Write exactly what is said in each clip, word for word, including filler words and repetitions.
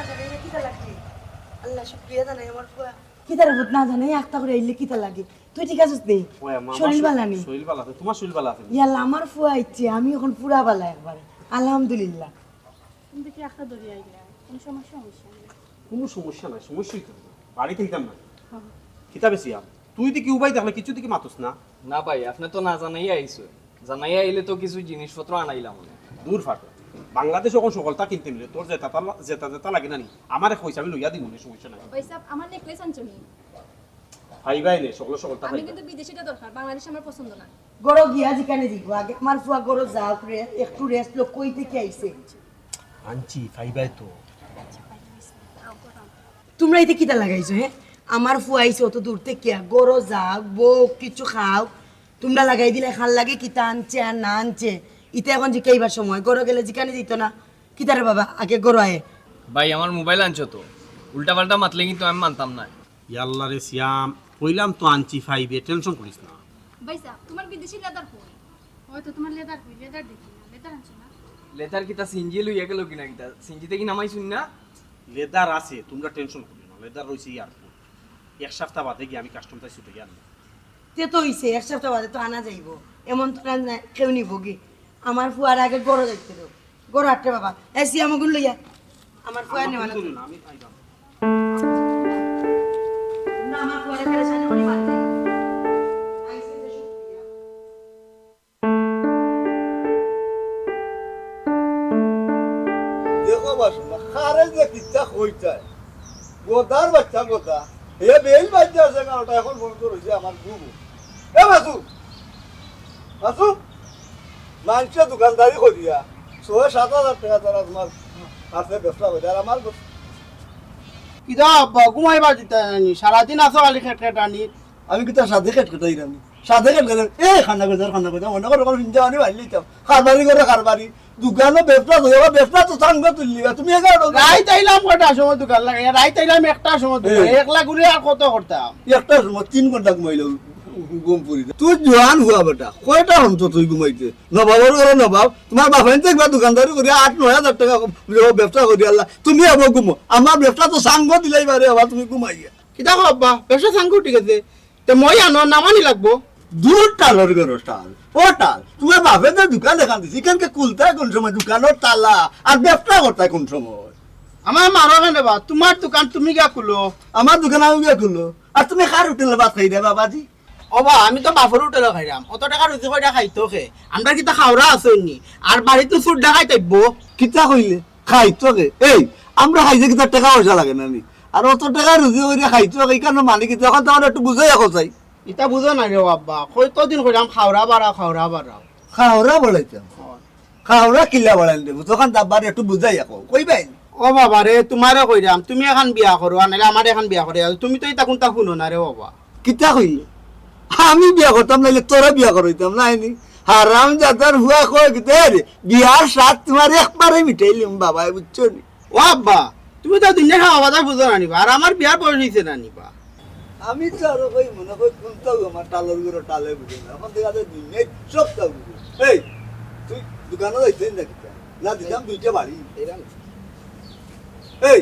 জানাইয়া কিতা লাগে? আল্লাহ শুক্রিয়া জানাই আমার ফুয়া। কিতা রে পুত, না জানাইয়া আখতা করি আইলে কিতা লাগে? তুই ঠিক আছস নি? ওই আম্মা, আমার শরীর শরীর, বালা নি? শরীর বালা আছে। তোমার শরীর বালা আছে নি? ইয়াল্লা, আমার ফুয়া আইছে, আমি অখন পুরা বালা একবারে। আলহামদুলিল্লাহ। তুমি দেখি আখতা ধরি আইলা, কোনো সমস্যা হইছে না? কোনো সমস্যা নাই, সমস্যাই তো নাই। বাড়িত আইতাম না। হ্যাঁ। কিতা বেশি আর? তুই দেখি উবাই দেখলে কিছু দেখি মাতস না। না ভাই, আপনে তো না জানাইয়া আইছো। জানাইয়া আইলে তো কিছু জিনিসপত্র আনাইলাম অনে। দূর ফাটো। বাংলাদেশ অখন সকলতা কিনতে মিলে, তোর যেটা তা লা-, যেটা যেটা লাগে না নি, আমারে কইস, আমি লইয়া দিমু নে, সমস্যা নাই। ভাই সাহেব, আমার নেকলেস আনছো নি? পাইবায় নে, সকল সকলতা আমি পাইবা। কিন্তু বিদেশিটা দরকার, বাংলাদেশ আমার পছন্দ না। ঘরো গিয়া যেখানে দিব, আগে আমার ফুয়া ঘরো যাউক রে, একটু রেস্ট লউক, কই থেকে আইছে? আনছি, পাইবায় তো। তোমরা ইতে কিতা লাগাইছো, হে? আমার ফুয়া আইছে অত দূর থাকিয়া, ঘরো যাউক, বউক, কিছু খাউক, তোমরা লাগাই দিলায় কার লাগি কিতা আনছে আর না আনছে। ইতে অখন জিকাইবার সময়, ঘরো গেলে জিকানি দিত না। কিতা রে বাবা, আগে ঘরো আয়। ভাই, আমার মোবাইল আনছো তো, উল্টাপাল্টা মাতলে কিন্তু আমি মানতাম না। ইয়াল্লা রে সিয়াম, কইলাম তো আনছি, পাইবে, টেনশন করিস না। ভাই সাহেব, তোমার বিদেশি লেদার কই? ওই তো তোমার লেদার কই? লেদার দেখি না, লেদার আনছো না? লেদার কিতা সিএনজি লইয়া গেল কিনা কিতা? সিএনজি থাকি নামাইছইন না? লেদার আছে, তোমরা টেনশন করিও না, লেদার রইছে এয়ারপোর্ট। এক সপ্তাহ বাদে গিয়া আমি কাস্টম থাকি ছুটে গিয়া আনবো। তে তো অইছে, এক সপ্তাহ বাদে তো আনা যাইবো। এমন তো না, না, কেউ নিবো কি? আমার ফুয়ার আগে ঘরো যাইতে দেও। ঘরো আটরে বাবা। এ, সিয়াম অগুন লইয়া। আমার ফুয়ার নেওয়া লাগবো। না, আমার ফুয়ারে পেরেশানি করি বাদ দে। আইছে যে শুক্রিয়া। দেখো বাসনা, কারে যে কিচ্ছা কইতায়। গদার বাচ্চা গদা। হে বেইল বাচ্চা আছে না, ওটা এখন বন্ধ রইছে আমার গুরু। এ বাসু, বাসু, মানষে দোকানদারি করিয়া ছয় সাত হাজার টেকা তারা তোমার হাতে ব্যবসা করে, আর আমার ব্যবসা কিতা আব্বা, ঘুমাইবার দিতা নানি? সারাদিন আছো খালি খেট খেট আনি। আমি কিতা সাধে খেট খেটাইরাম নি? সাধে খেট খেটাই, এ, খান্না করে যাও, খান্না করে যাও, মনে করো, ওখানে হিঞ্জা আনি বাইরে লইতাম। কারবারি করে কারবারি। দোকানো ব্যবসা তো, এবার ব্যবসা তো চাঙ্গা তুললি, তুমি এগারো রাইত আইলাম কয়টার সময় দোকান লাগাইয়া? রাইত আইলাম একটার সময় দোকান। এ। একলা ঘুরে আর কত করতাম? একটার সময় তিন ঘন্টা ঘুমাইলে ঘুম পড়ি যায়। তুই জোয়ান হুয়া বেটা, কয়টা হন্ত তুই ঘুমাইতে? নবাবর ঘরে নবাব, তোমার বাফাইন তো একবার দোকানদারি করি আট নয় হাজার টেকা ব্যবসা করি আল্লাহ, তুমি আবার ঘুমো। আমার ব্যবসা তো চাঙ্গা দিলাই বারে, আবার তুমি ঘুমাইয়া। কিতা কও আব্বা, ব্যবসা চাঙ্গা ঠিক আছে, তে মই আনো নামানি লাগবো। দূর টালর ঘরো টাল, ও টাল, তোমার বাফে যে দোকান দেখান দিছি, এখানকে খুলতায় কোন সময় দোকানর তালা, আর ব্যবসা করতায় কোন সময়? আমার মারো কেনে বা, তোমার দোকান তুমি গিয়া খুলো। আমার দোকান আমি গিয়া খুলো, আর তুমি কার হোটেলে ভাত খাইরায় বাবাজি? ও বা, আমি তো বাফর হোটেলো খাইরাম। অত টেকা রুজি করিয়া খাইতো কে? আমরা কিতা খাওরা আছইন নি? আর বাড়িত তো চুর ডাকাইত আইবো। কিতা কইলে? খাইতো কে? এই, আমরা খাইতে কিতা টেকা পয়সা লাগে না নি? আর অত টেকা রুজি করিয়া খাইতো কে? ইখানো মানে কিতা? অখন তো আমারে একটু বুঝাইয়া কও চাই। ইতা বুঝো না রে ও আব্বা। কতদিন কইরাম খাওরা বাড়াও, খাওরা বাড়াও। খাওরা বাড়াইতাম? অয়। খাওরা কিলা বাড়াইল দেবো? তখন দাব্বারে একটু বুঝাইয়া কও। কইবায় নি? ও বাবা রে, তোমারে কইরাম, তুমি এখান বিয়া করো, আর নাইলে আমারে এখান বিয়া করে। তুমি তো ইতা কুনতা হুনো না রে বাবা। কিতা কইলে? আমি বিয়া করতাম নাইলে তোরা বিয়া করাইতাম না নি? হারাম জাদার হুয়া কয় কিতা রে? বিয়ার স্বাদ তোমার একবারে মিটাইলিম বাবা, বুঝছো নি? ও আব্বা, তুমি তো দুনিয়ার হাওয়া বাতাস বুঝো না নি বা, আর আমার বিয়ার বয়স অইছে না নি বা। আমি তো আরো কই মনে কই কুনতাও আমার টালর ঘরো টালে বুঝে না। অখন দেখা যায় দুনিয়ার সবতা বুঝে। এই, তুই দোকানো যাইতে না কিতা? না দিতাম দুইটা বাড়ি। এই,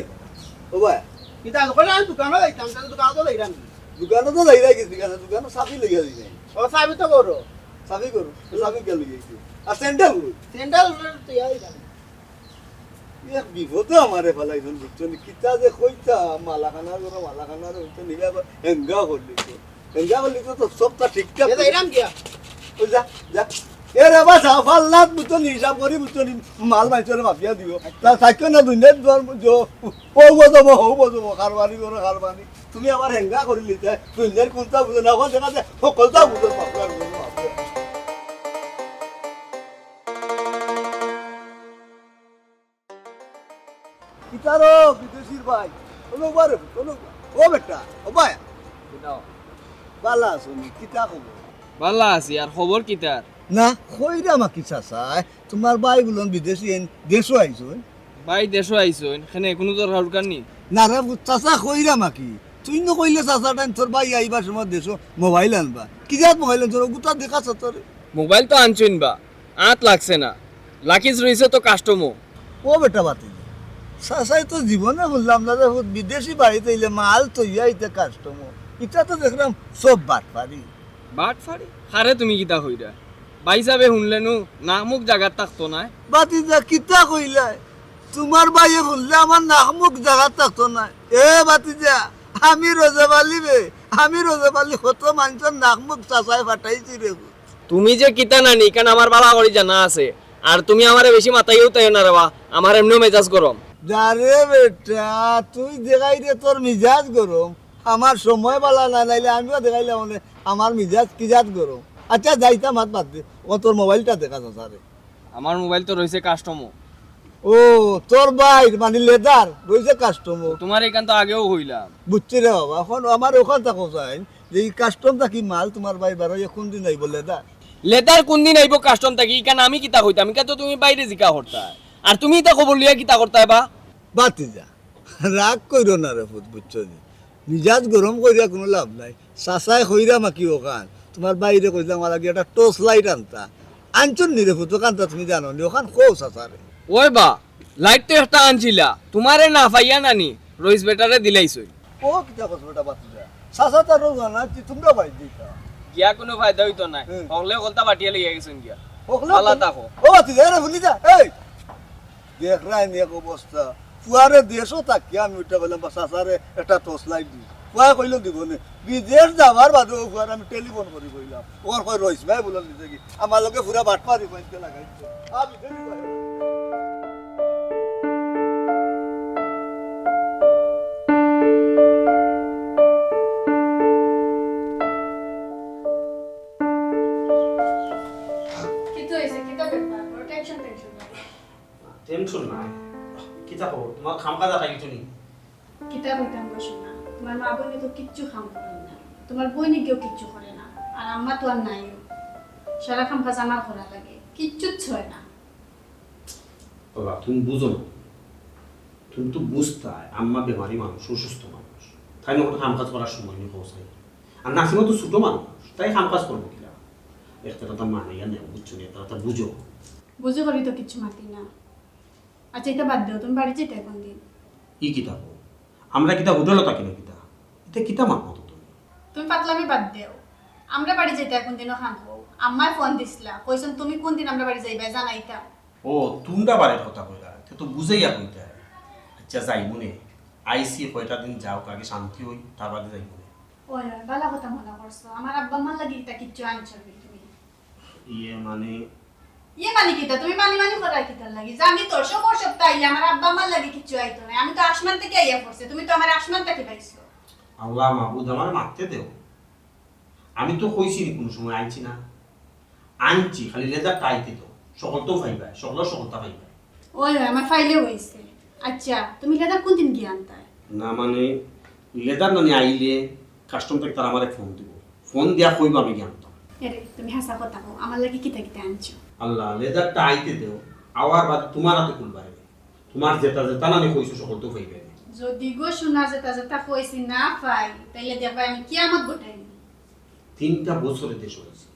ও ভাই। কিতা কইলে আমি দোকানো যাইতাম, তাহলে দোকানো তো যাইরাম। দোকানো তো যাইরায় কি, দোকানো, দোকানো চাবি লইয়া যাই নাই। ও চাবি তো করো। চাবি করো, চাবি কে লইয়া যাইছে? আর স্যান্ডেল কই? স্যান্ডেল তো ইয়াই জানি। এক বিপদে আমারে ফালাইছইন, বুঝছো নি? কিতা যে কইতাম, মালাখানার ঘরো মালাখানার, বুঝছো নি? আবার হেঙ্গা করলি তো। হেঙ্গা করলি তো, তো সবতা ঠিকঠাক। এ যাইরাম গিয়া। ওই যা, যা। এ রে বাবা, ফাল্লাত বুঝছো নি? হিসাব করি বুঝছো নি? মাল মাইনষরে মাফিয়া দিও। তা থাকো না দুনিয়ার দুয়ার বুঝছো। ও বুঝবো, ও বুঝবো, কারবারি করো, কারবারি। তুমি আবার হেঙ্গা করি লিতে, দুনিয়ার কুনতা বুঝো না, অখন দেখা যায়, হকলতা বুঝো, মাফিয়া বুঝো, মাফিয়া। কিতারো বিদেশির ভাই, কোনো বারে, কোনো, ও বেটা, ও ভাই। কিতা? বালা আছো নি? কিতা খবর? বালা আছি, আর খবর কিতার? না, কইরাম কি চাচা, তোমার ভাই বুলইন বিদেশি, এইন দেশো আইছইন। ভাই দেশো আইছইন, কেনে কোনো দরকার উরকার নি? না রে, চাচা কইরাম কি? তুই নু কইলে চাচা টাইম তোর ভাই আইবার সময় দেশো মোবাইল আনবা। কি জাত মোবাইল আনছইন? গুতা দেখা চাচা রে। মোবাইল তো আনছইন বা, আত লাগছে না। লাকিজ রইছে তো কাস্টমো। ও বেটা বাতি, চাচায় তো জীবনে হুনলাম না রে পুত, বিদেশি বাড়িত আইলে মাল থইয়া আইতে কাস্টমো। ইটা তো দেখরাম সব বাটপারি। বাটপারি? কারে তুমি কিতা কইরায়? ভাইসাবে হুনলে নু নাক মুখ জাগাত থাকতো নায়। ভাতিজা, কিতা কইলায়? তুমার ভাইয়ে হুনলে আমার নাক মুখ জাগাত থাকতো নায়। এ ভাতিজা, আমি রজব আলী বে, আমি রজব আলী, কত মানষর নাক মুখ চাচায় ফাটাইছি রে পুত। তুমি যে কিতা নানি, ইখান আমার ভালা করি জানা আছে। আর তুমি আমারে বেশি মাতাইয়া উতাইও না রে বা, আমার এমনেউ মেজাজ গরম। যা রে বেটা, তুই দেখাইরে তোর মিজাজ গরম, আমার সময় ভালা না, নাইলে আমিও দেখাইলাম অনে আমার মিজাজ কি জাত গরম। আচ্ছা, যাইতাম, মাত বাদ দে, ও তোর মোবাইলটা দেখা চাচারে। আমার মোবাইল তো রইছে কাস্টমো। ও, তোর ভাইর মানে লেদার রইছে কাস্টমো। তুমারে ইখান তো আগেও কইলাম। বুঝছি রে বাবা, অখন আমার অখান থাকো চাই যে ই কাস্টম থাকি মাল তুমার ভাই বারইয়া কুনদিন আইবো লেদার? লেদার কুনদিন আইবো কাস্টম থাকি, ইখান আমি কিতা কইতাম? ইখান তো তুমি ভাইরে জিকা করতায়। আর তুমি ইতা খবর লইয়া কিতা করতায় বা? ভাতিজা, রাগ কইরো না রে পুত, বুঝছো নি? মিজাজ গরম করিয়া কুনু লাভ নাই। চাচায় কইরা মাকি অখান, তুমার ভাইরে কইলাম আমার লাগি একটা টর্চ লাইট আনতা, আনছইন নি রে পুত? অখানতা তুমি জানো নি, অখান কও চাচারে। ওই বা, লাইট তো একটা আনছিলা, তুমারে না পাইয়া নানি, রইস বেটারে দিলাইছইন। ও কিতা কস বেটা ভাতিজা? চাচা তার রোগ না, তুই তুমরা ভাই দিতা। গিয়া কুনু ফায়দা অইতো নায়। হুম। হকলে হকলতা বাটিয়া লইয়া গেছইন গিয়া। হকলে ভালা হকল-, থাকো। ও ভাতিজা, এরে হুনি যা, এই। দেখরায় নি এক অবস্থা। ফুয়ারে দেশো থাকিয়া আমি উঠা কইলাম, বা চাচারে একটা টর্চ লাইট দি। ফুয়ায় কইলো দিবো নে। বিদেশ যাবার বাদে অউ ফুয়ারে আমি টেলিফোন করি কইলাম। অখন কয় রইস ভাই বুলন দিছে কি? আমার লগে পুরা বাটপারি কইতে লাগাইছে। আমি টেলিফোন কিতা অইছে? কিতা ব্যাপার? বড় টেনশন, টেনশন লাগে। টেনশন নাই। কিতা খবর? তুমার কাম কাজ আর কিছু নি? কিতা কইতাম গো সোনা, তুমার মা বইনে তো কিচ্ছু কাম করইন না, তুমার বইনে গিয়াও কিচ্ছু করে না, আর আম্মা তো আর নাইও, সারা কাম কাজ আমার করা লাগে, কিচ্ছু ছয় না। বাবা, তুমি বুঝো না, তুমি তো বুঝতায়, আম্মা বেমারি মানুষ, অসুস্থ মানুষ, তাইন অখন কাম কাজ করার সময় নি, কও চাই। আর নাসিমা তো ছোট মানুষ, তাই কাম কাজ করবো কিলা? একটা কথা মানাইয়া নেও, বুঝছো নি? একটা কথা বুঝো। বুঝো করি তো কিচ্ছু মাতি না। আচ্ছা, ইতা বাদ দেও, তুমি বাড়ি যাইতায় কুনদিন? ই কিতা কও? আমরা কিতা হোটেলো থাকি না কিতা? ইতা কিতা মাত মাতো তুমি? তুমি পাতলামি বাদ দেও। আমরা বাড়ি যাইতায় কুনদিন অখান কও। আম্মায় ফোন দিছলা, কইছইন তুমি কুনদিন আমরা বাড়ি যাইবায় জানাইতা। ও, তুমরা বাড়ির কথা কইরায়, তে তো বুঝাইয়া কইতায়। আচ্ছা, যাইমু নে। আইছি কয়টা দিন যাউক, আগে শান্তি অই, তার বাদে যাইমু নে। ওই, ওই, ভালা কথা মনো করছো। আমার আব্বা আম্মার লাগি ইতা কিচ্ছু আনছো নি তুমি? ইয়ে মানে? ইয়ে মানে কিতা? তুমি মানি মানি করায় কিতার লাগি? জানি তো, সবর সপ্তাহ আইলে আমার আব্বা আম্মার লাগি কিচ্ছু আইতো নায়। আমি তো আসমান থাকি আইয়া পড়ছি, তুমি তো আমারে আসমান থাকি পাইছো। আল্লাহ মাবুদ, আমারে মাততে দেও। আমি তো কইছি নি কুনু সময় আনছি না। আনছি, খালি লেদারটা আইতে দেও। হকলতাউ পাইবায়, হকলর হকলতা পাইবায়। ওই, ওই, আমার পাইলে অইছে। আচ্ছা, তুমি লেদার কুনদিন গিয়া আনতায়? না মানে, লেদার নানি আইলে কাস্টম থাকি তারা আমারে ফোন দিবো। ফোন দিয়া কইবো আমি গিয়া আনতাম। এরে, তুমি হাছা কথা কও, আমার লাগি কিতা কিতা আনছো? আল্লাহ, লেদারটা আইতে দেও, আওয়ার বাদে তুমার আতে খুলবায়। তুমার যেতা যেতা নানি কইছো হকলতাউ পাইবায়। যদি গো সোনা যেতা যেতা কইছি না পাই, তাইলে দেখবায় আমি কিয়ামত ঘটাইমু। তিনটা বছরে দেশো আছি,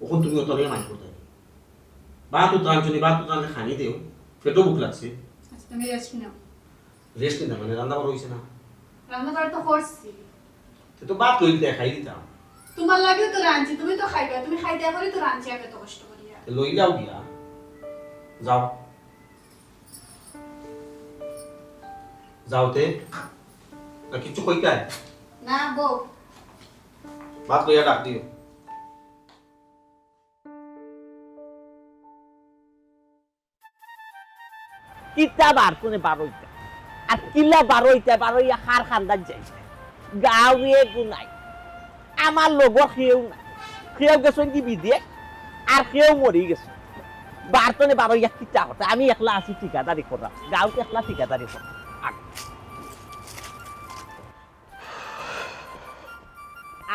অখন তুমি অতা লইয়া মাইন্ড করতায় নি? ভাত তো রানছো নি, ভাত তো রানলে খানি দেও, পেটো ভুক লাগছে। আচ্ছা, তুমি রেস্ট নেও। রেস্ট নিতাম মানে রান্না বাড়া অইছে না? রান্না বাড়া তো করছি। তে তো ভাত লইলে খাই দিতাম। তুমার লাগিও তো রানছি, তুমি তো খাইবায়, তুমি খাইতায় করি তো রানছি আমি অত কষ্ট করিয়া। তে লইলাও গিয়া। যাও। যাও তে। না কিচ্ছু কইতায়? না, বউ। ভাত লইয়া ডাক দিও। কিতা বার কুনে বারইতা? আর কিলা বারইতা, বারইয়া কার কান্দাত যাইতা? গাঁওয়ে গুনাই। আমার লগর কেউ নাই। কেউ গেছইন কি বিদেশ, আর কেউ মরি গেছইন। বারতনে বারইয়া কিতা করতা? আমি একলা আছি ঠিকাদারি করাম। গাঁওত একলা ঠিকাদারি করাম।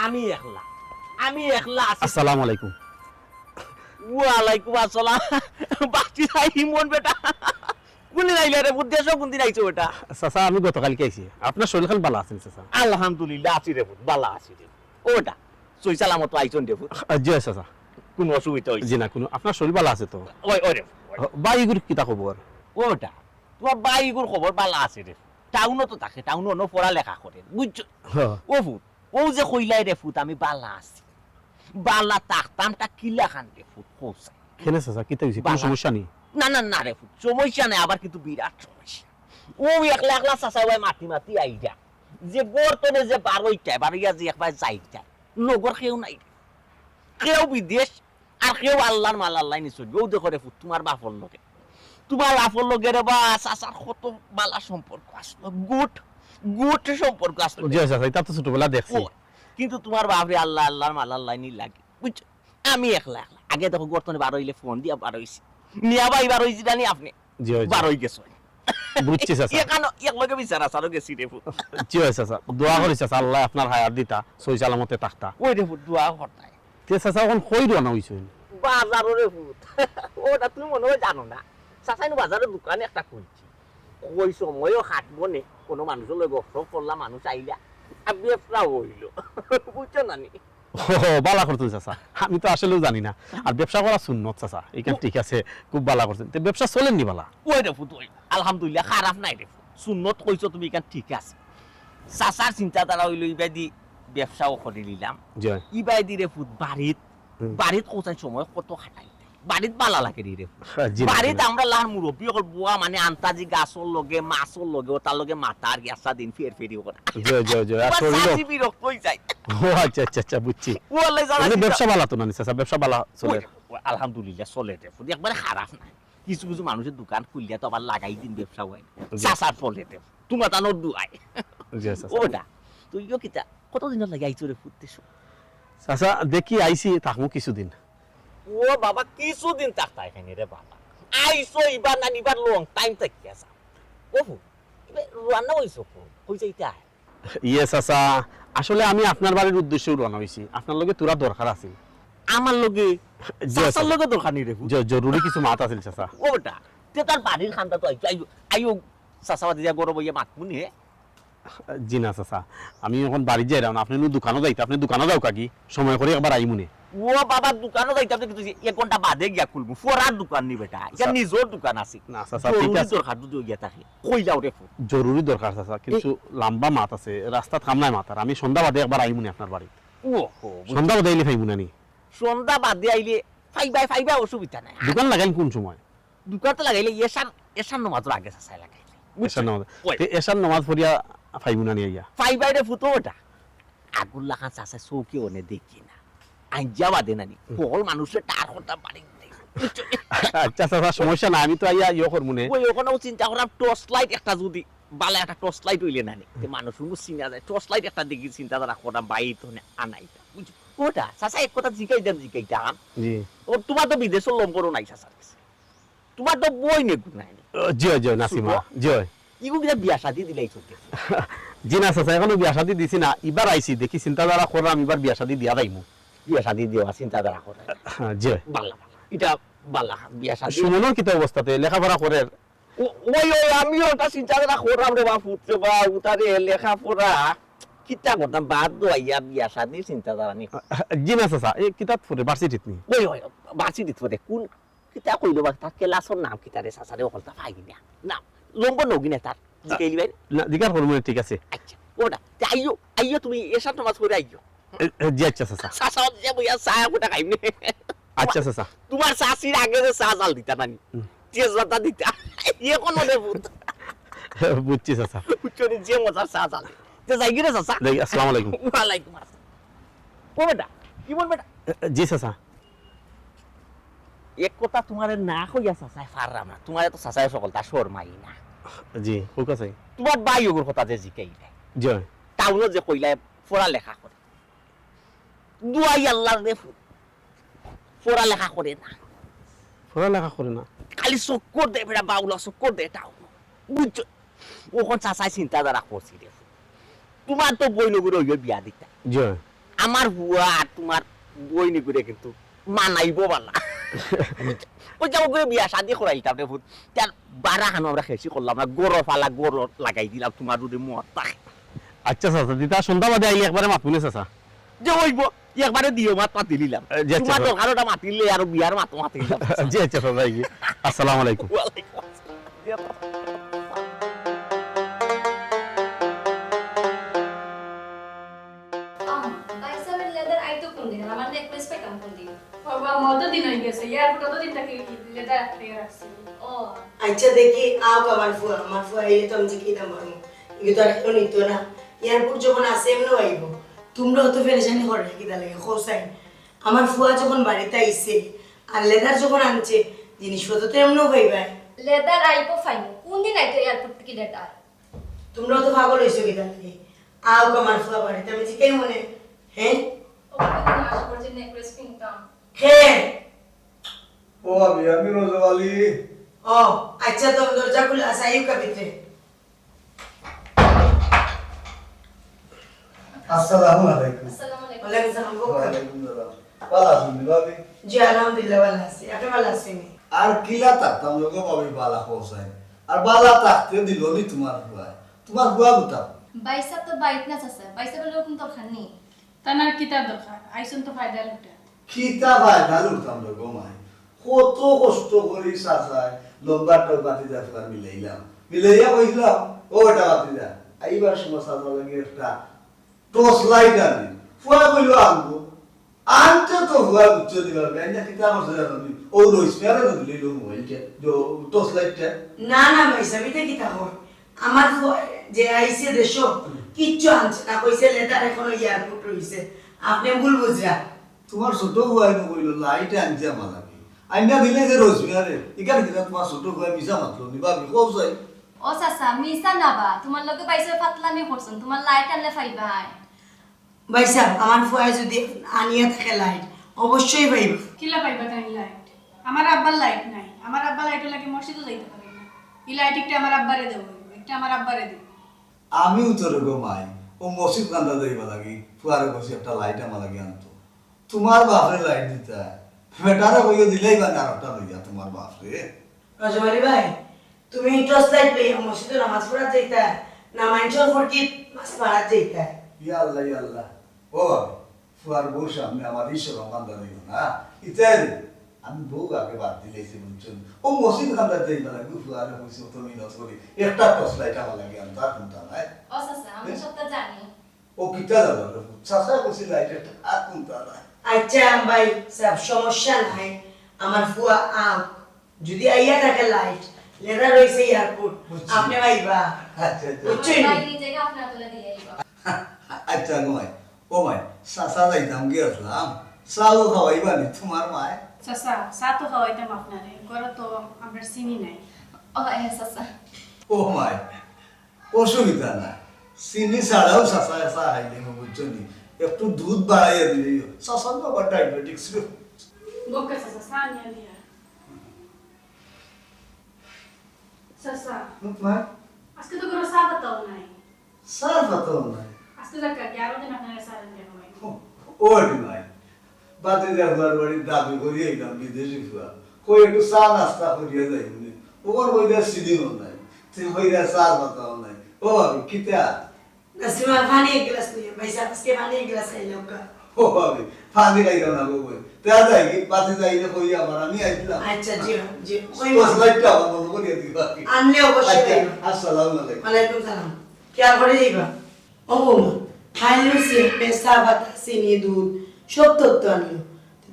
আমি একলা, আমি একলা আছি। আসসালামু আলাইকুম। ওয়ালাইকুম আসসালাম। বাকি ভাই ইমন বেটা। কুনদিন আইলা রে পুত? দেশো কুনদিন আইছো বেটা? চাচা, আমি গতকালকে আইছি। আপনার শরীর খান ভালা আছে নি চাচা? আলহামদুলিল্লাহ, আছি রে পুত, ভালা আছি রে। ও বেটা, সই সালামত আইছইন রে পুত? আ, জি চাচা। কুনু অসুবিধা অইছে? জি না, কুনু। আপনার শরীর ভালা আছে তো? ওই, ওই রে, ওই। ভাই, ইগুর কিতা খবর? ও বেটা, তুমার ভাইগুর খবর বালা আছে রে। টাউনো তো থাকে, টাউনো অনো পড়ালেখা করে, বুঝছো? ও ফুত, ও যে কইলাই রে ফুত, আমি বালা আছি। বালা থাকতাম তা কিলা খান রে ফুত, কও চাই। কেনে চাচা, কিতা অইছে? কুনু বালা। সমস্যা নি? না, না, না রে ফুত, সমস্যা নাই, আবার কিন্তু বিরাট সমস্যা। ও একলা একলা চাচা ভাই মাতি মাতি আইরা। যে ঘর তনে যে বারইতায়, বারইয়া যে একবার যাইতায়, লগর কেউ নাই। কেউ বিদেশ, আর কেউ আল্লার মাল আল্লায় নিছইন। ও দেখো রে ফুত, তুমার বাপর লগে। তুমার বাপর লগে রে বা, চাচার কত বালা সম্পর্ক আছলো। Good, good সম্পর্ক আছলো। জি চাচা, ইতা তো ছোটবেলা দেখছি। ও, কিন্তু তুমার বাপরে আল্লা, আল্লার মাল আল্লায় নি লাগে। বুঝছো? আমি একলা, একলা। আগে দেখো, ঘর তনে বারইলে ফোন দিয়া বারইছি। মিয়া ভাই বারইছি জানি আপনে। জি, জি। বারই গেছো। বুঝছি চাচা। এখানো এক লগে বিচার আচারও গেছি রে ফুত। জি অয় চাচা, দোয়া করি চাচা, আল্লায় আপনার হায়াত দিতা, সহি সালামতে থাকতা। ওই রে ফুত, দোয়া করতায়। তে চাচা, অখন কই রওনা অইছইন? বাজারো রে ফুত। ওটা তুমি মনে হয় জানো না। চাচা, ইনো বাজারো দোকান একটা খুলছি। ওই সময়ও হাটবো নে, কোনো মানুষর লগে গফসফ করলা, মানুষ আইলা, আর ব্যবসা অইলো। বুঝছো না নি? ও, বালা করছইন চাচা, আমি তো আসলেও জানি না। আর ব্যবসা করা সুন্নত চাচা, ইখান ও- ঠিক আছে, খুব বালা করছইন। তে ব্যবসা চলের নি বালা? ওই রে ফুত, ওই, আলহামদুলিল্লাহ, খারাপ নাই রে ফুত। সুন্নত কইছো তুমি, ইখান ঠিক আছে। চাচার চিন্তাধারা অইলো, ইবায়দি ব্যবসাও করি নিলাম। জি। ইবায়দি রে ফুত, বাড়িত, হুম। বাড়িত কওছাইন সময় কত খাটাইতায়। বাড়িত বালা লাগে নি রে ফুত। হ্যাঁ, জি, বাড়িত জি। আমরা লাহান মুরব্বি অকল বওয়া মানে আন্তাজি গাছর লগে, মাছর লগে, ওটার লগে মাতার গিয়া সারাদিন ফের ফেরি করা। জি, জি, জি। আর আমার শরীরও চাচি বিরক্ত অই যায়। ও আচ্ছা, আচ্ছা, আচ্ছা, বুঝছি। ও আল্লাহ জানা মানে চিন্তা- ব্যবসা বালা তো না নি চাচা, ব্যবসা বালা চলে? ওই, ওই, আলহামদুলিল্লাহ চলে রে ফুত, একবারে খারাপ নাই। কিছু কিছু মানুষে দোকান খুলিয়া তো আবার লাগাই দিন ব্যবসা অয়। জি। চাচার ফলে রে ফুত, তুমার তানোর দুয়াই। জি, চাচা। ওটা, তুইও কিতা, কতদিন লাগি আইছো রে ফুত দেশো? চাচা, দেখি আইছি, থাকমু কিছুদিন। ও বাবা, কিছুদিন থাকতায় কেনে রে বাবা? আইছো ইবার না, ইবার long time থাকিয়া যাও। ও ফুত, ইবার রওনা অইছো কই? কই যাইতায়? ইয়ে চাচা, আসলে আমি আপনার বাড়ির উদ্দেশ্যেও রওনা অইছি। আপনার লগে থুড়া দরকার আছিল। আমার লগে? জি, চাচার চাচা। লগে দরকার নি রে ফুত? জ-, জরুরি কিছু মাত আছিল চাচা। ও বেটা, তে তার বাড়ির খান্দা তো আইও, আইও, আইও, চাচা বাদে যা গরম অইয়া মাতমু নে। জি না চাচা, আমি অখন বাড়িত যাইরাম না, আপনে নু দোকানো যাইতা, আপনে দোকানো যাউক্কা গি, সময় করি একবার আইমু নে। ও বাবা, দোকানো যাইতাম না, কিন্তু এক ঘন্টা বাদে গিয়া খুলমু, ফরার দোকান নি বেটা, ইটা চাচা। নিজর দোকান আছে। না চাচা, ঠিক জরুরি আছে। দরকার যদি অইয়া থাকে, কইলাও রে ফুত। জরুরি দরকার চাচা, কিন্তু এই লাম্বা মাত আছে, রাস্তাত কাম নাই মাতার, আমি সন্ধ্যা বাদে একবার আইমু নে আপনার বাড়িত। ও হো, বুঝছি। সন্ধ্যা বাদে আইলে পাইমু না নি? সন্ধ্যা বাদে আইলে পাইবায়, পাইবায়, অসুবিধা নাই। দোকান লাগাইন কোন সময়? দোকান তো লাগাইলে এশার, এশার নমাজর আগে চাচায় লাগাইলে। বুঝছো? এশার নমাজ। ওই। তে এশার নমাজ পড়িয়া পাইমু না নি আইয়া? পাইবায় রে ফুত বেটা। আগুর লাখান চাচায় চউখে অনে দেখি না। আইঞ্জা বাদে না নি। হুম। হকল মানুষে টার কথা বাড়ি দেয়। বুঝছো? আচ্ছা চাচা, সমস্যা নাই, আমি তো আইয়া ইয়ে করমু নে। ওই অখনও চিন্তা করাম torch light একটা যদি, বালা একটা torch light অইলে না নি। তে মানুষ অনো চিনা যায়। Torch light একটা দেখি চিন্তাধারা করাম, বাইত অনে আনাইতাম। বুঝছো? ওটা, চাচা এক কথা জিকাইতাম, জিকাইতাম। জি। ও, তুমার তো বিদেশর নম্বরও নাই চাচার গেছে। তুমার তো বইন এগু নাই নি? জি অয়, জি অয়, নাসিমা। জি অয়। ইগু কিতা বিয়া শাদি দিলাইছো তে? জি না চাচা, অখনো বিয়া শাদি দিছি না। ইবার আইছি, দেখি চিন্তাধারা কররাম, ইবার বিয়া শাদি দিয়া যাইমু। বিয়া শাদি দেওয়া চিন্তাধারা করে। হ্যাঁ, জি অয়। বালা, বালা। ইটা বালা, বিয়া শাদি। সুমনর কিতা অবস্থা তে? লেখাপড়া করের? ও-, ওই, ওই, আমিও ওটা চিন্তাধারা কররাম রে বা, ফুত রে বা, উতারে লেখাপড়া কিতা করতাম, বাদ দেওয়াইয়া বিয়া শাদির চিন্তাধারা নি। জি না চাচা, এ কিতাত পড়ে, ভার্সিটিত নি? ওই, ওই, ভার্সিটিত পড়ে। কোন কিতা কইলো বা, তার ক্লাসর নাম কিতা রে চাচা রে, অকলতা পাই না। নাম, নম্বর নগি না তার, জিকাইলিবায়। না, জিকার করমু নে, ঠিক আছে। আচ্ছা, ওটা, তে আইও, আইও তুমি এশার নমাজ পড়ে আইও। এ, এ, জি আচ্ছা চাচা। চাচা, যে বইয়া চা ফুটা খাইমু নে। আচ্ছা চাচা। তুমার চাচির আগে যে চা জাল দিতা নানি, হুম। তেজপাতা দিতা। ইয়ে কোন মনে ফুট? বুঝছি চাচা। বুঝছো নি, যে মজার চা জাল। তে যাইগি রে চাচা। যাই, আসসালামু আলাইকুম। ওয়ালাইকুম আসসালাম। ও বেটা, কি বল বেটা? এ, এ, জি চাচা। এক কথা তুমারে না কইয়া চাচায় পাররাম না। তুমারে তো চাচায় হকলতা শরমাই না। জি, কউক্কা চাই। তুমার ভাই অগুর কথা যে জিকাইলায়। জি। টাউনো যে কইলায় পড়ালেখা করে। দুয়াই আল্লার রে ফুত। পড়ালেখা করে না। পড়ালেখা করে না? খালি চক্কর দেয় বেটা, বাউলা চক্কর দেয় টাউনো। বুঝছো? অখন চাচায় চিন্তাধারা করছি রে ফুত। তুমার তো বইন অগুরে অইবো বিয়া দিতা। জি। আমার ফুয়া আর তুমার বইন অগুরে কিন্তু মানাইবো বালা। ওই যে অগুরে বিয়া শাদি করাইতাম রে ফুত। তার বারা খানো আমরা খেশি করলাম না, গরো ফালা গরো লাগাই দিলাম তুমার যদি মত থাকে। আচ্ছা চাচা, দিতা সন্ধ্যা বাদে আইলে একবারে মাতমু নে চাচা। যে অইবো, একবারে দিও মাত মাতি দিলাম। এ, জি আচ্ছা তুমার চাচা। দরকার ওটা মাতিলে আরো বিয়ার মাত মাতি দিলাম। জি আচ্ছা চাচা, যাইগি। আসসালামু আলাইকুম। ওয়ালাইকুম আসসালাম। গেছে, এয়ারপোর্টে তো দিন থাকি লেদার আটকে রাখছি। ও। আচ্ছা দেখি, আউক আমার ফুয়া, আমার ফুয়া আইলে তো আমি যে কিতা মারমু। ইগু তো আর কেউ নিত না। এয়ারপোর্ট যখন আছে এমনেও আইব। তোমরা অত পেরেশানি করো কিতা লাগি, কও চাই। আমার ফুয়া যখন বাড়িত আইছে, আর লেদার যখন আনছে, জিনিসপত্র তো এমনেও পাইবায়। লেদার আইব ফাইন, কোন দিন আইতো এয়ারপোর্ট থাকি লেদার? তোমরা অত পাগল অইছো কিতা লাগি? আউক আমার ফুয়া বাড়িত, আমি জিকাই মনে, হ্যাঁ? ওকে তো আশা করছি নেকলেস কিনতাম। কে? ও ভাবি, আমি রজব আলী। ও, আচ্ছা, তো দরজা খুলে আছে, আইউক্কা ভিতরে। আসসালামু আলাইকুম। আসসালামু আলাইকুম। ওয়ালাইকুম সালাম, বউক্কা। ওয়ালাইকুম সালাম। ভালা আছইন নি ভাবি? জি, আলহামদুলিল্লাহ, ভালা আছি। আপনি ভালা আছইন নি? আর কিলা থাকতাম লোক ভাবি, ভালা খোঁজাই। আর ভালা থাকতে দিল নি তোমার ফুয়ায়। তোমার ফুয়া কোথায়? ভাইসাব তো বাড়িত না চাচা, ভাইসাবর লগে কুনু দরকার নি। তান আর কিতা দরকার? আইছইন তো ফায়দা লুটা। কিতা ফায়দা লুটতাম রে গো মাই? কত কষ্ট করি চাচায় লম্বা একটা বাতি যা ফুয়ার মিলাইলাম। মিলাইয়া কইলাম, "ও বেটা বাতি যা, আইবার সময় চাচা লাগি একটা টর্চ লাইট আনি।" ফুয়া কইল, "আনবো।" আনতে তো ফুয়া বুঝছো দিবার, আমি না কিতা করছে জানো নি? ও রইস মিয়ারে তো দিল মোবাইলটা, যে টর্চ লাইটটা। না, না, ভাইসাব, ইটা কিতা কয়? আমার ফুয়া যে আইছে দেশো, কিচ্ছু আনছে না, কইছে লেদার এখনো এয়ারপোর্ট রইছে। আপনি ভুল বুঝরা। তোমার ছোট ফুয়ায় তো কইল, "লাইট আনতে আমার লাগে।" আইনা দিলে যে রইস মিয়ারে, ইখান কিতা তোমার ছোট ফুয়ায় মিছা মাতলো নি, ভাবি, কও চাই। ও চাচা, মিছা না বা, তোমার লগে ভাইসাবে ফাতলামি করছইন, তোমার লাইট আনলে পাইবায়। ভাইসাব, আমার ফুয়ায় যদি আনিয়া থাকে লাইট, অবশ্যই পাইবা। কিলা পাইবা তাই লাইট? আমার আব্বার লাইট নাই, আমার আব্বা লাইটর লাগি মসজিদও যাইতা পারে না। ই লাইট একটা আমার আব্বারে দেওয়া অইব, একটা আমার আব্বারে দিব। আমিও তো রে গো মাই, ও মসজিদ কান্দা যাইবা লাগি, ফুয়ারে কইছি একটা লাইট আমার লাগি আনতো। তোমার বাপরে লাইট দিতা, বেটারে কইও দিলাইবা না আর একটা লইয়া তোমার বাপরে। রজব আলী ভাই, তুমি টর্চ লাইট লইয়া মসজিদো নামাজ পড়াত যাইতা, না মাইনষর ফরকিত মাছ মারাত যাইতা? ইয়া আল্লাহ, ইয়া আল্লাহ। ও ভাবি, ফুয়ার বউর সামনে আমার ঈশ্বর কান্দা দিও না। ইতাই আমি বউ আগে বাদ দিলাইছি, বুঝছো নি? ও মসজিদ কান্দা যাইবা লাগি, ফুয়ারে কইছি অত মিনত করি, একটা টর্চ লাইট আমার লাগি আনতো, আর কুনতা নাই। ও চাচা, আমি সবটা জানি। ও কিতা জানো রে? চাচা কইছি লাইট একটা, আর কুনতা নাই। আচ্ছা ভাইসাব, সমস্যা নাই, আমার ফুয়া আউক, যদি আইয়া থাকে লাইট, লেদার রইছে এয়ারপোর্ট, বুঝছি। আপনি পাইবা। আচ্ছা, আচ্ছা। বুঝছইন নি? ভাই নিজে আপনার তুলে দিয়ে আইব। আচ্ছা গো মাই, ও মাই, চাচা যাইতাম গিয়া আছলাম, চাও খাওয়াইবা নি তোমার মায়? চাচা, চা তো খাওয়াইতাম আপনারে, ঘরো তো আমরার চিনি নাই। ও এ চাচা। ও মাই, অসুবিধা নাই, চিনি ছাড়াও চাচা চা খাইলে, বুঝছো নি? একটু দুধ বাড়াইয়া দিলে, চাচা তো আবার ডায়াবেটিক্স। বউক্কা চাচা, চা নিয়া দিয়া। চাচা, মাই, আজকে তো কোনো চা পাতাও নাই। চা পাতাও নাই। আজকে যাক, আরো দিন আপনারে চা আনিয়া খাওয়াইব। ও, ও রে মাই, বাদে যে আমার বাড়ির দাবি করি আইলাম বিদেশি ফুয়া, কই একটু চা নাস্তা করিয়া যাইমুনে। ওর কই দেয় চিনিও নাই, তুই কই দেয় চা পাতাও নাই। ও ভাবি, কিতা? নাসিমা, পানি এক গ্লাস নিয়ে, ভাইসাব আজকে পানি এক গ্লাস খাইলে ওকা। ও ভাবি, পানি খাইতাম না গো বই। তে আর যাই কি? বাদে যাই রে কই আবার আমি আইছিলাম। আচ্ছা, জি, জি। ওই টর্চ লাইটটা আবার বন্ধ করিয়া দিবা। আনলে অবশ্যই আচ্ছা, আইবা। আসসালামু আলাইকুম। ওয়ালাইকুম সালাম। খেয়াল করে যাইবা। ও বৌমা, খাইলে সে পেশা, বাতাস, চিনি, দুধ, সব তত্ত্ব আনলো।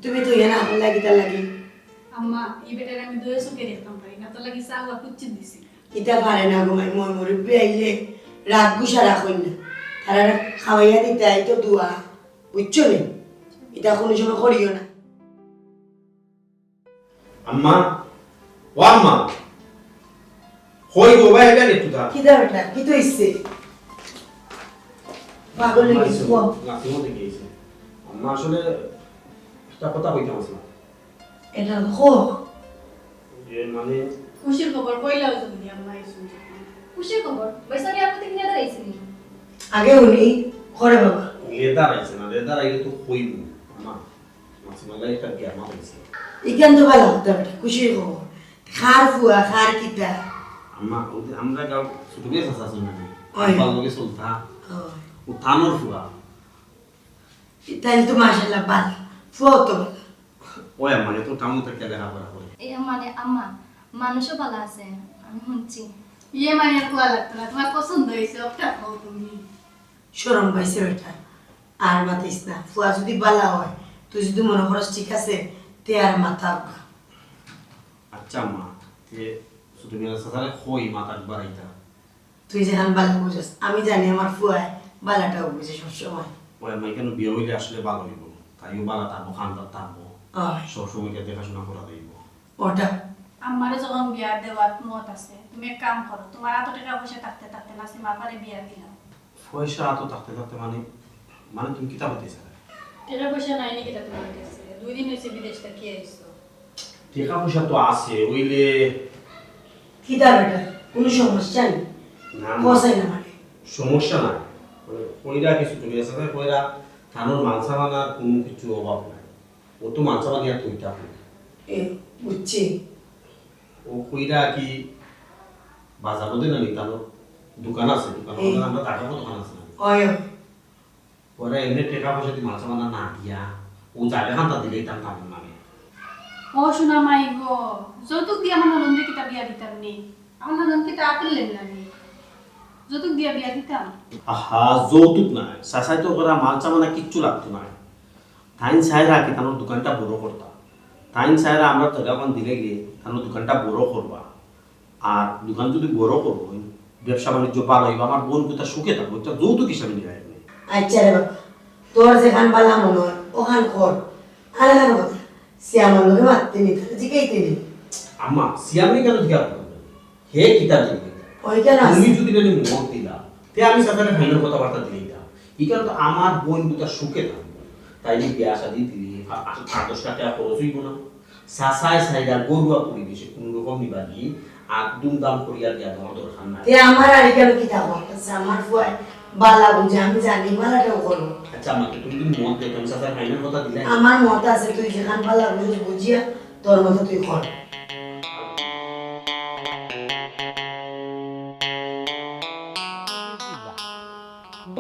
তুমি তো ইয়া না করলে কিতা লাগে? আম্মা, এই বেটারে আমি দুয়ে চোখে দেখতাম পারি না, তোর লাগি চা ওয়া কুচ্ছিত দিছি। ইতা পারে না গো মাই, ময় মুরব্বি আইলে রাগ গুসা রাখইন না। তারা খাওয়াইয়া দিতে আই তো দোয়া, বুঝছো নি? ইতা কোনো সময় করিও না। আম্মা, ও আম্মা, কই গো ভাই, এবার একটু দাঁড়া। কি দাও এটা? কি তো ইচ্ছে? পাগল হয়ে গেছে, বল। নাসিমও দেখে গেছে। আম্মা, আসলে একটা কথা কইতাম আসলাম। এটা তো খো। এ, মানে, খুশির খবর কইলাও যদি আম্মা এসে। খুশির খবর, ভাইসাব আপনি থেকে নিয়ে দাঁড়াইছেন। আগে উনি, করে বাবা। লেদার আইছে না, লেদার আইলে তো কইব। আম্মা, নাসিমার লাগি একটা গেমা পাইছি। ইখান তো ভালো কথা বেটা, খুশির খবর। খার ফুয়া, খার কিতা? আম্মা, ওই যে আমরা গাঁও ছোট ভাই চাচা আছেন না? হয়। ভালো লাগে চলতা। হয়। ও থানোর ফুয়া। তাইলে তো মাশাআল্লাহ ভালো। ফুয়াও তো ভালো। ওই আম্মা, এত টাউন থেকে লেখাপড়া করে। এই মানে আম্মা, মানুষও ভালো আছে, আমি শুনছি। ইয়ে মানে আর কোয়া লাগতো না, তোমার পছন্দ হয়েছে, ওটা খাও তুমি। শরম পাইছে বেটা। আর মাতিস না। ফুয়া যদি বালা হয়, তুই যদি মনে করস ঠিক আছে, তে আর মাথা আউকা। আচ্ছা মা, তে তুমি চাচারে কই মাথা বাড়াইতা? তুই যেখান বালা বুঝস, আমি জানি আমার ফুয়ায় বালাটাও বুঝে সবসময়। ওই আমার কেন বিয়া হইলে আসলে ভালো হইব, তাইও বালা থাকবো, খান্দাত থাকবো, অয়, সবসময় কে দেখাশোনা করা যাইব। ওটা আমারে যখন বিয়া দেওয়াত মত আছে, তুমি এক কাম করো, তোমার আতো টেকা পয়সা থাকতে থাকতে নাসিমা আপারে বিয়া দিলাও। পয়সা আতো থাকতে থাকতে মানে, মানে তুমি কিতা করতে চাও? টেকা পয়সা নাই নাকি তা তোমার কাছে? দুই দিন হইছে বিদেশ থাকি আইছো। টেকা পয়সা তো আছে, হইলে কিতা বেটা, কোনো সমস্যা নেই। না, না, বসাই না মানে। সমস্যা নাই। মানে, কইরা কিছু তুমি আছে না, কইরা থানোর মাল সামান আর কোনো কিছু অভাব নাই। ও তো মাল সামান নিয়ে তুই থাকবে। এ, বুঝছি। ও কইরা কি বাজার মধ্যে না নিতাম, দোকান আছে, দোকান হুম। আমরা টাকা কত দোকান আছে না? অয়, অয়। ওরা এমনি টেকা পয়সা দিয়ে মাল সামান না দিয়া, ও জায়গা খান্তা দিলেই তার কাম মানে। ও সোনা মাই গো, যৌতুক দিয়া আমার ননদে কিতা বিয়া দিতাম নি? আমার ননদ কিতা আপিল লেন না নি? যৌতুক দিয়া বিয়া দিতাম। আহা, যৌতুক নাই, চাচাই তো করা মাল সামানা কিচ্ছু লাগতো না। তাইন চাইরা কি তানোর দোকানটা বড় করতা, তাইন চাইরা আমরা জায়গা ওখান দিলে গিয়ে তানোর দোকানটা বড় করবা। আর দোকান যদি বড় করবো, ব্যবসা বাণিজ্য ভালো হইব, আমার বোন কোথা সুখে থাকবো, এটা যৌতুক হিসাবে নিয়ে আসবে। আচ্ছা রে বাবা, তোর যেখান বালা মনে হয় ওখান কর। আর একটা কথা, সে আমার লোকে মারতে নি, তাহলে জিকাইতে নি। আম্মা, সিয়ামে কেন জিজ্ঞাসা করবে? হে কিতা জিজ্ঞাসা? ওই কেন আছে? তুমি যদি নানি মত দিলা, তে আমি সাথে ফাইনাল কথাবার্তা দিলাইতাম। এখানে তো আমার বোন দুটা সুখে থাকবো, তাই যে বিয়া শাদি দিলে আ-, আ-, আট দশ লাখ টাকা খরচ হইব না। চাচায় চাইরা গরুয়া পরিবেশে কোনো রকম নিবানি আর দুমদাম করিয়া বিয়া দেওয়ার দরকার নাই। তে আমার আর এখানে কি থাকবো? আচ্ছা, আমার ফুয়ায় বালা বুঝে, আমি জানি বালাটাও করবো। আচ্ছা, আমাকে তুমি যদি মত দেও, আমি চাচার ফাইনাল কথা দিলাই। আমার মত আছে, তুই যেখান বালা বুঝিস বুঝিয়া তোর মতো তুই কর।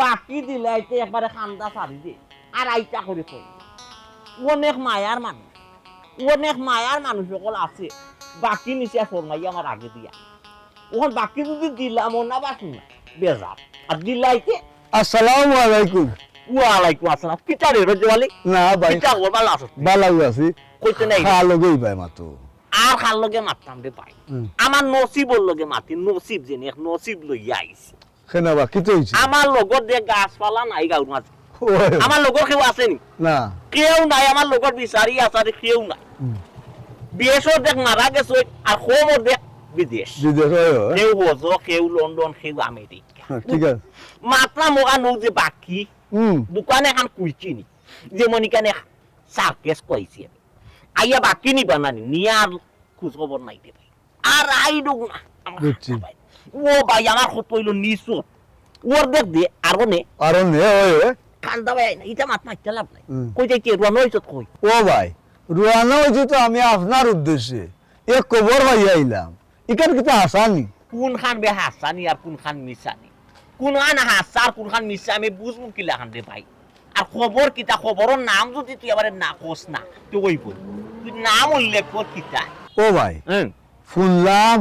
বাকি দিলাইতে একবারে খান্দা ছাড়ি দে, আর আইতা করে কই। অনেক মায়ার মানুষ, অনেক মায়ার মানুষ সকল আছে, বাকি নিচে ফরমাই আমার আগে দিয়া। ওখান বাকি যদি দিলাম ও না বাকি না, বেজার। আর দিলাইতে আসসালামু আলাইকুম। ওয়ালাইকুম আসসালাম। কিতা রে রজব আলী? না ভাই। কিতা খবর, ভালা আছো? ভালা আছি। কইতে নাই রে। খা লগেই ভাই মাতো। আর খার লগে মাততাম রে ভাই? হুম। আমার নসিবর লগে মাতি, নসিব যেন এক নসিব লইয়া আইছে। কেন বা, কিতা হইছে? আমার লগর যে গাছপালা নাই গাঁওর মাঝে। ওই। আমার লগর কেউ আছেনি? না। কেউ নাই, আমার লগর বিচারি আছারি কেউ নাই। হুম। বিদেশও দেখ মারা গেছে, আর খবর দেখ বিদেশ। বিদেশ, ওই, ওই। কেউ হজ, কেউ লন্ডন, কেউ আমেরিকা। হ্যাঁ, ঠিক আছে। মাতলাম ওখান যে বাকি, হুম। দোকান এখান খুলছি নি, যেমন এখানে সার্কেস কইছি আমি। আইয়া বাকি নিবা না নি, নিয়া আর খোঁজ খবর নাই রে ভাই। আর আই ডুক না। আমার বুঝছি। হাত ভাই। ও ভাই, আমার কত হইল নিচু। ওর দেখ দে, আরো নে। আরো নে, ওই, ওই। কান্দা ভাই, আই না, ইটা মাত মারতে লাভ নাই। হুম। কই যাইতে, রওনা হইছত কই? ও ভাই, রওনা হইছি তো আমি আপনার উদ্দেশ্যে। এক খবর ভাই আইলাম। ইখান কিতা হাসানি? কোন খান বে হাসানি আর কোন খান মিশানি? কোন খান হাসা আর কোন খান মিশা আমি বুঝবো কিলা খান রে ভাই? আর খবর কিতা, খবরর নাম যদি তুই আমারে না কস না, তে অইবো। তুই নাম উল্লেখ কর কিতা। ও ভাই, হুম। শুনলাম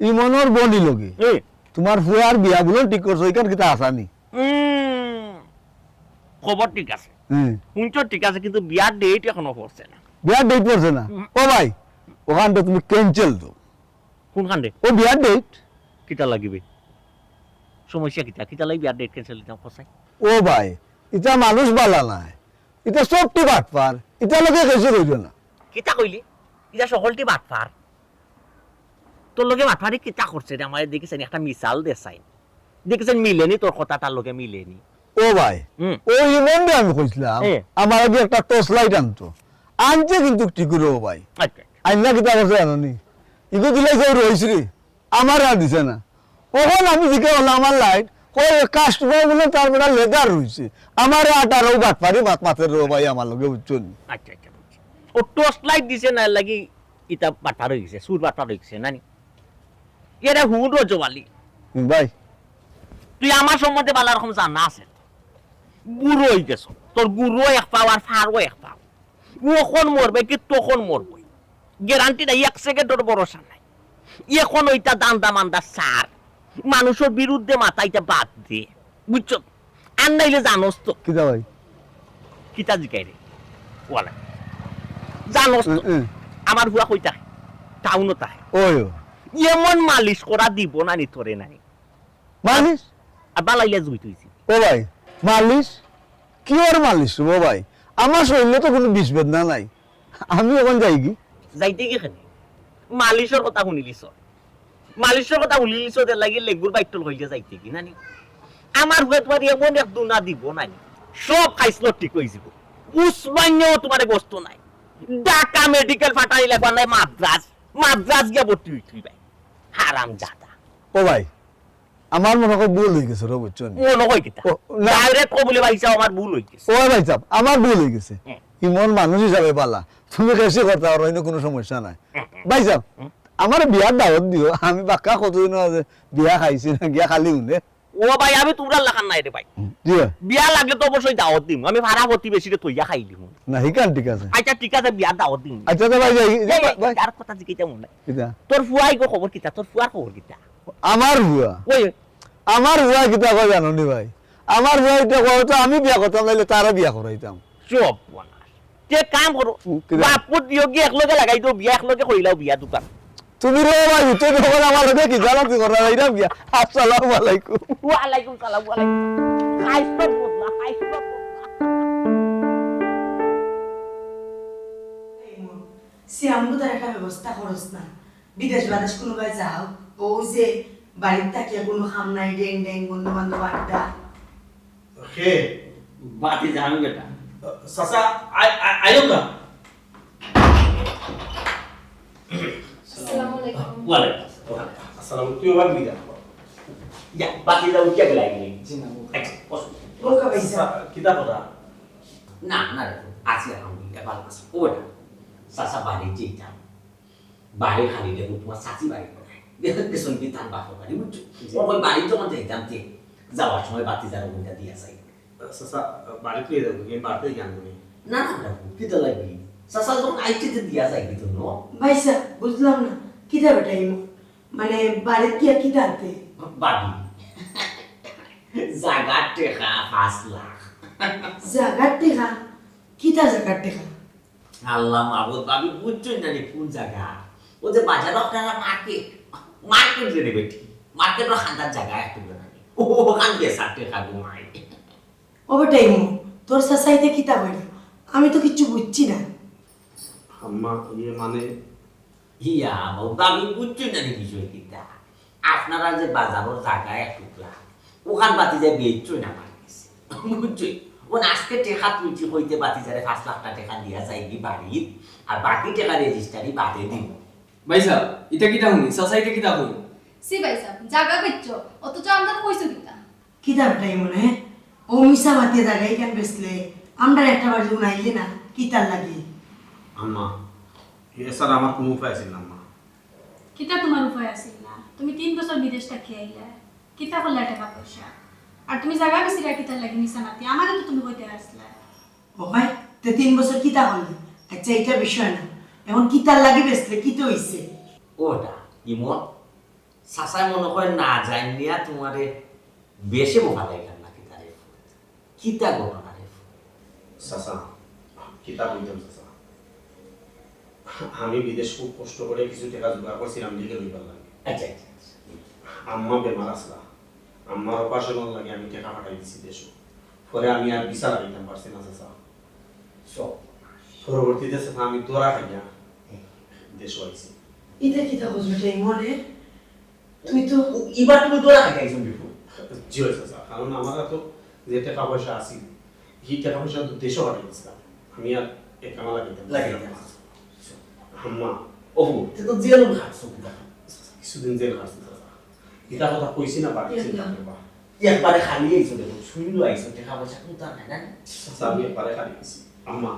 ইমনর বনি লগে হুম। তোমার ফুয়ার বিয়া বুলে ঠিক করছো, ইখান কিতা হাসানি? হুম। খবর ঠিক আছে। হুম। শুনছো ঠিক আছে, কিন্তু বিয়ার ডেট এখনো পড়ছে না। বিয়ার ডেট পড়ছে না? হুম। ও ভাই, ওখানটা তুমি ক্যান্সেল দাও। কোনখান রে? ও বিয়ার ডেট। কিতা লাগিবে? সমস্যা কিতা? কিতা লাগি বিয়ার ডেট ক্যান্সেল দিতাম কসাই? ও ভাই, ইটা মানুষ বালা নায়। ইটা সবটি বাটপার। ইটা লগে কিছু কইও না। কিতা কইলি? ইটা সকলটি বাটপার। তোর লগে বাটপারি কিতা করছে রে? আমারে দেখেছেন একটা মিসাল দেসাইন। দেখেছেন মিলেনি তোর কথা তার লগে মিলেনি। ও ভাই, হুম। ও ইমনরে আমি কইছিলাম, এ। আমার আগে একটা টর্চ লাইট আনতো। আনছে কিন্তু ঠিক করে ও ভাই। আচ্ছা, আচ্ছা। আইনা কিতা করছে জানো নি? ইগো দিলাই কেউ রইছে রে। আমার আর দিছে না। ওখান আমি দিকে হলো আমার লাইট, কই কাস্টমার বলে তার বেটা লেদার রইছে। আমার আটারও বাটপারি মাত মাতের রে ভাই আমার লগে, বুঝছো নি? আচ্ছা, আচ্ছা, বুঝছি। ও টর্চ লাইট দিছে না লাগি ইটা বাটপার হয়ে গেছে, সুর বাটপার হয়ে গেছে, না নি? এরা হুন রজব আলী। হুম, ভাই। তুই আমার সম্বন্ধে ভালো রকম জানা আছে। বুড়ো হয়ে গেছ। তোর গুরু এক পাও আর ফারও এক পাও। ও এখন মরবে কি তখন মরবে। গ্যারান্টি নাই, এক সেকেন্ডের ভরসা নাই। এখন ওইটা দান্দা মান্দা সার। মানুষের বিরুদ্ধে মাথা ইটা বাদ দে। বুঝছো? আর নাইলে জানোস তো। কিতা ভাই? কিতা জিকাই রে? ওয়ালা। জানোস তো, হুম, হুম। আমার ফুয়া কই থাকে? টাউনো থাকে। ওই, ওই। এমন মালিশ করা দিব না নি তোরে নাই। মালিশ? আর বালাইলে জুই তুইছি। ও ভাই, মালিশ? কিওর মালিশ রে ভাই? আমার শরীরে তো কুনু বিষ বেদনা নাই। আমি অখন যাইগি? যাইতে গি কেনে? মালিশর কথা হুনিলিছ? মালিশর কথা হুনিলিছ, এর লাগি লেগুর বাইটল কইলে যাইতে গি নানি? আমার ফুয়া তুমারে এমন এক দুনা দিব নানি, সব খাইছলত ঠিক অইযিবো। উসমানিয়াও তুমারে গস্ত নাই। ঢাকা মেডিকেল ফাটাইলে কোনায় মাদ্রাজ, মাদ্রাজ গিয়া ভর্তি অইতই ভাই। হারামজাদা। ও ভাই, আমার মনে হয় ভুল অইগেছে রে, বুঝছো নি? মনে হয় কিতা? ও, না। Direct কও বুলে, "ভাইসাব, আমার ভুল অইগেছে।" ও ভাইসাব, আমার ভুল অইগেছে। হুম। ইমন মানুষ হিসাবে বালা। তুমি বেশি কথা আর অইন্য কুনু সমস্যা নাই। হুম, হুম। ভাইসাব, হুম। আমারে বিয়ার দাওয়াত দিও, আমি বাক্কা কতদিন আছে বিয়া খাইছি না, গিয়া খালি হুনে। ও ভাই, আমি তুমরার লাখান নায় রে ভাই। জি। বিয়া লাগলে তো অবশ্যই দাওয়াত দিমু। আমি ফারা-প্রতিবেশীরে থইয়া খাইলিমু। না, হিখান ঠিক আছে। আইচ্ছা, ঠিক আছে, বিয়ার দাওয়াত দিমু। আইচ্ছা, তো ভাই, যাই, এই, ভাই, এই, ভাই। আর কথা জিকাইতাম মনে নাই। কিতা? তোর ফুয়া ইগো খবর কিতা? তোর ফুয়ার খবর কিতা? আমার ফুয়া? ওই। আমার ফুয়া কিতা কয় জানো নি ভাই? আমার ফুয়া ইতা কয় তো আমি বিয়া করতাম, নাইলে তারে বিয়া করাইতাম। চুপ, বানাস। তে কাম করো। হুম, কিতা? বাপপুত দিও গিয়া একলগে লাগাই দেও বিয়া, একলগে করিলাও বিয়া দুইটার। তুমি রে ভাই, তুমি তখন আমার লগে কিতা লাতি করো, যাইরাম গিয়া। আসসালামু আলাইকুম। ওয়ালাইকুম সালাম, ওয়ালাইকুম। খাইছ না বদলা, খাইছ না বদলা। সিয়াম বুদার একটা ব্যবস্থা করস না। বিদেশ বাদেশ কুনুবায় যাও, অউ যে বাড়িত থাকিয়া কুনু কাম নাই, ডেং ডেং, বন্ধু বান্ধব আড্ডা। কে? বাতি জান বেটা। চাচা, আই-, আই-, আইও কা। আসসালামু আলাইকুম। ওয়ালাইকুম আসসালাম। আসসালাম, তুই আবার বিদা। ইয়া, বাতি যাও, কে গেলাই? জি না, ও। আচ্ছা, বসো। ও কা ভাই, চাচা, কিতা কথা? না, না রে, আছি আলহামদুলিল্লাহ, ভালা আছি। ও বেটা, চাচা বাড়ি যাইতাম। বাড়ি খালি দেখো, তুমার চাচি বাড়ি কোথায়? দেখো, পেছন কি তার বাপর বাড়ি, বুঝছো? জি। ওই বাড়ি যখন যাইতাম, তে যাওয়ার সময় বাতি যার ওইটা দিয়া যাই। চাচা, বাড়িত লইয়া যাইবো, আমি বাড়িত যাইতাম না। না, না, না, কিতা লাগি? চাচা যখন আইছে, তে দিয়া যাই, কিন্তু নো। ভাইসাব, বুঝলাম না, কিতা বেটা ইমন? মানে, বাড়িত গিয়া কিতা আনতে? বাড়ি। জাগার টেকা পাঁচ লাখ। জাগার টেকা? কিতা জাগার টেকা? আল্লাহ মাবুদ, ভাবি বুঝছইন না নি কুন জাগা? অউ যে বাজারো আপনারা মার্কেট, মার্কেট রে বেটি, মার্কেটর কান্দাত জাগা এক টুকরা নানি। ও, ওখান বেচার টেকা ঘুমাই। ও বেটা ইমন, তোর চাচায় ইতা কিতা কইরা? আমি তো কিচ্ছু বুঝছি না। আম্মা, ইয়ে মানে ইয়া, ভাবি বুঝছইন না নি বিষয় কিতা? আপনারা যে বাজারর জাগা এক টুকরা, ওখান বাতিজায় বেচছইন আমার গেছে। বুঝছইন? অখন আজকে টেকা তুলছি কইতে বাতিজারে পাঁচ লাখ টেকা দিয়া যাইগি বাড়িত, আর বাকি টেকা রেজিস্টারি বাদে দিমু। ভাইসাব, ইতা কিতা হুনি? চাচা ইতা কিতা কইন? জি ভাইসাব, জাগা বেচছো, অথচ আমরারে কইছো কিতা? কিতা বেটা ইমন? অউ মিছা মাতিয়া জাগা ইখান বেচলে, আমরারে একটা বার হুনাইলে না, কিতার লাগি? আম্মা, এছাড়া আমার কুনু উপায় আছিল না, আম্মা। কিতা তুমার উপায় আছিল না? তুমি তিন বছর বিদেশ থাকি আইলায়, কিতা করলায় টেকা পয়সা? আর তুমি জাগা বেচিরায় কিতার লাগি মিছা মাতিয়া? আমারে তো তুমি কইতে আছলায়। ও ভাই, তে তিন বছর কিতা করলে? আচ্ছা, ইটা বিষয় না, অখন কিতার লাগি বেচলে, কিতা অইছে? ওটা, ইমন, চাচায় মনে কয় না জানিয়া তুমারে বেশে বোকা দেখাইলাম না কিতা রে? কিতা ঘটনা রে? চাচা, কিতা কইতাম চাচা? আমি বিদেশ খুব কষ্ট করি কিছু টেকা জোগাড় করছিলাম লিগে লইবার লাগি। আচ্ছা, আচ্ছা, আচ্ছা। আম্মা বেমার আছলা, আম্মার অপারেশনর লাগি আমি টেকা পাঠাই দিছি দেশো। পরে আমি আর ভিসা লাগাইতাম পারছি না চাচা। সব। পরবর্তীতে চাচা আমি ধরা খাইয়া দেশো আইছি। ইটা কিতা কস বেটা ইমন? তুই তো ও, ইবার তুমি ধরা খাইয়া আইছো বিপু। জি অয় চাচা, কারণ আমার তো যে টেকা পয়সা আছিল, ই টেকা পয়সা তো দেশো পাঠাই দিছিলাম। আমি আর এ কামো লাগাইতাম পারছি না। লাগাইতাম পারছি না। আম্মা। ওহো, তে তো জেলও খাটছো কিতা? চাচা, কিছুদিন জেল খাটছি চাচা। ইতা কথা কইছি না বাড়িত চিন্তা করবা। একবারে খালি আইছো দেখো, শূন্য আইছো, টেকা পয়সা কুনতা নাই, না? চাচা, আমি একবারে খালি আইছি। আম্মা,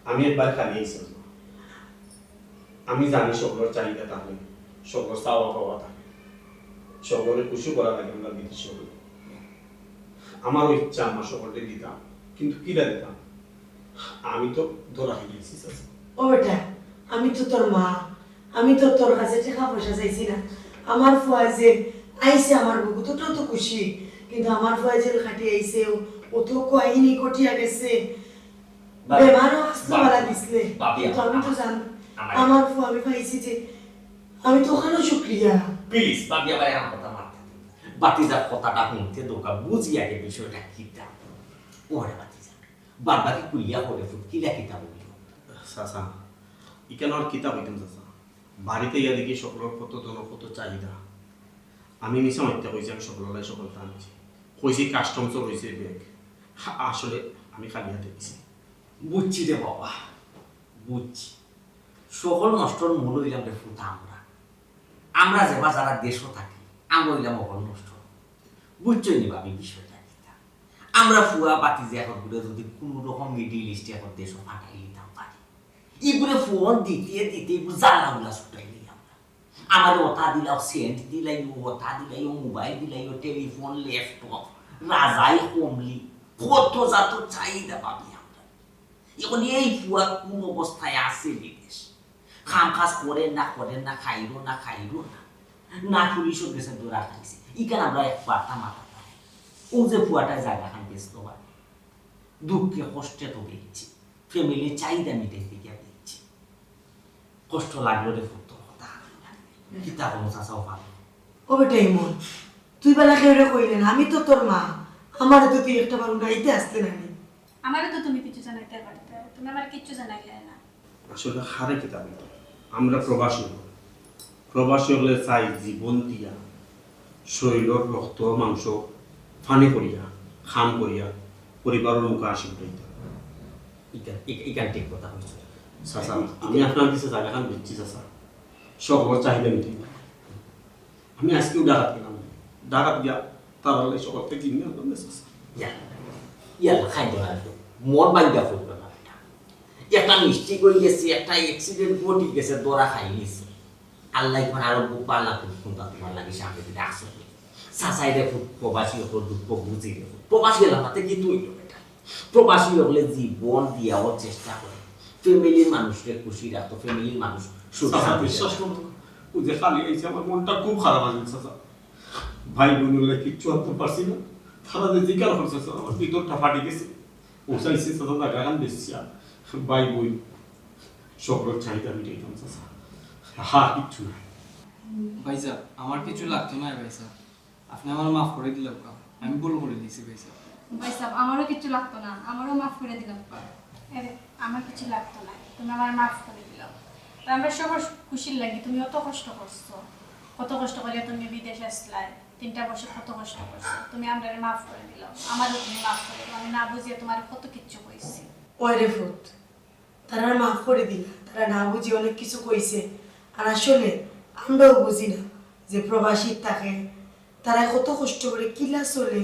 আমি একবারে খালি আইছি, আম্মা। আমি জানি সকলর চাহিদা থাকে, সকলর চাওয়া পাওয়া থাকে। সকলরে খুশি করা লাগে আমরা বিদেশি অকল। আমারও ইচ্ছা আম্মা সকলরে দিতাম, কিন্তু কিলা দিতাম? আমি তো ধরা খাইয়া আইছি, চাচা। ও বেটা, আমি তো তোর মা, আমি তো তোর কাছে টেকা পয়সা চাইছি না। আমার ফুয়া যে আইছে আমার বুকুত, অতো তো খুশি, কিন্তু আমার ফুয়া জেল খাটি আইছে, অতো কাহিনী ঘটিয়া গেছে। বেমারও আসলো বালা দিসলে। ভাবি, কিন্তু আমি তো জানি, আমার ফুয়া আমি পাইছি যে, আমি তো ওখানেও শুক্রিয়া। প্লিজ ভাবি, আমার এখন কথা মারতে দিন। ভাতিজার কথাটা হুনতে দরকার, বুঝি আগে বিষয়টা কিতা। ওরে ভাতিজা, বাদ বাকি খুলিয়া কও রে ফুত, কিলা কিতা বললো? চাচা, ইখান আর কিতা কইতাম চাচা, বাড়িত আইয়া দেখি সকলর কত ধন, কত চাহিদা। আমি মিছা মাতিয়া কইছি আমি সকলর লাগি সকলতা আনছি, কইছি কাস্টমসও রইছে ব্যাগ। আসলে আমি খালি হাতে গেছি। বুঝছি রে বাবা, বুঝছি। সকল নষ্টর মূল অইলাম রে ফুত আমরা। আমরা যেবা যারা দেশো থাকি, আমরা অইলাম অকল নষ্ট। বুঝছইন নি ভাবি বিষয়টা কিতা? আমরা ফুয়া ভাতিজা এখন করে যদি কুনু রকম মিডল ইস্টে এখন দেশো পাঠাই দিতাম পারি, ইগুরে ফোন দিতে দিতে ইগু জ্বালা উলা ছুটাই দিই আমরা। আমারে ওটা দিলাও, সেন্ট দিলাইও, ওটা দিলাইও, মোবাইল দিলাইও, টেলিফোন, ল্যাপটপ, রাজাই কমলি, কত জাত চাহিদা ভাবি আমরা। এখন এই ফুয়া কোন অবস্থায় আছে বিদেশ, কাম কাজ করের না, করের না, খাইরও না, খাইরও না, না পুলিশর গেছে ধরা খাইছে, ইখান আমরা একবারটা মাথা পাই। ও যে ফুয়াটায় জাগাখান বেচলো বা, দুঃখে কষ্টে তো বেচছি, ফ্যামিলির চাহিদা মিটাইতে গিয়া বেচছি। কষ্ট লাগলো রে ফুত, তোর কথা। কিতা কমু চাচাও পারো। ও বেটা ইমন, তুই বালা কেউরে কইলে না, আমি তো তোর মা, আমারে তো তুই একটা বার উড়াইতে আসতে না নি। আমারে তো তুমি কিছু জানাইতে পারতে, তুমি আমার কিচ্ছু জানাইলে না। আসলে হারে কিতা বলতো, আমরা প্রবাসী লোক। প্রবাসী হলে চাই জীবন দিয়া, শরীরর রক্ত মাংস পানি করিয়া, কাম করিয়া, পরিবারর মুখে হাসি ফুটাইতাম। ইখান, ইখ-, ইখান ঠিক কথা কইছো। চাচা, আমি আপনার কাছে জাগাখান বেচছি চাচা, সকলর চাহিদা মিটাইতাম। আমি আজকেও ঢাকাত গেলাম, ঢাকাত গিয়া তারার লাগি সকলতা কিনে আনলাম রে চাচা। ইয়া, ইয়া, খাইতো না তো। মন ভাঙ্গা ফুটলো না বেটা। একটা মিস্টেক অই গেছে, একটা অ্যাক্সিডেন্ট ঘটি গেছে, ধরা খাই গেছে। আল্লাহ এখন আরো বুক পাল্লা খুব কোনটা তোমার লাগি সামনে দিয়ে রাখছে। চাচাই রে খুব প্রবাসী অকলর দুঃখ বুঝি রে। প্রবাসী এলাকাতে কি তুই বেটা? প্রবাসী হলে জীবন দিয়াও চেষ্টা করে ফ্যামিলির মানুষরে খুশি রাখতো, ফ্যামিলির মানুষ সুখে চাচা, শান্তিতে বিশ্বাস করো, ও যে খালি আইছে, আমার মনটা খুব খারাপ আছে চাচা। ভাই বোন হলে কিচ্ছু আনতে পারছি না, তারা যে জিকার করছে চাচা, আমার ভিতরটা ফাটি গেছে। ও চাইছে চাচা, জাগাখান বেচিয়া ভাই বোন সকলর চাহিদা মিটাইতাম চাচা, আর কিচ্ছু না। ভাইসাব, আমার কিছু লাগতো না ভাইসাব। আপনে আমারে মাফ করি দিলাউক্কা, আমি ভুল করি দিছি ভাইসাব। ভাইসাব, আমারও কিচ্ছু লাগতো না, আমারও মাফ করি দিলাউক্কা। আরে, আমার কিছু লাগতো না, তুমি আমারে মাফ করি দিলাও। তো আমরা সবার খুশির লাগি তুমি অত কষ্ট করছো, কত কষ্ট করিয়া তুমি বিদেশ আসলায়, তিনটা বছর কত কষ্ট করছো, তুমি আমরারে মাফ করি দিলাও, আমারও তুমি মাফ করি দিলাও। আমি না বুঝিয়া তোমারে কত কিচ্ছু কইছি। ওই রে ফুত, তারারে মাফ করি দিলা, তারা না বুঝি অনেক কিছু কইছে। আর আসলে আমরাও বুঝি না যে প্রবাসী থাকে, তারা কত কষ্ট করে কিলা চলে,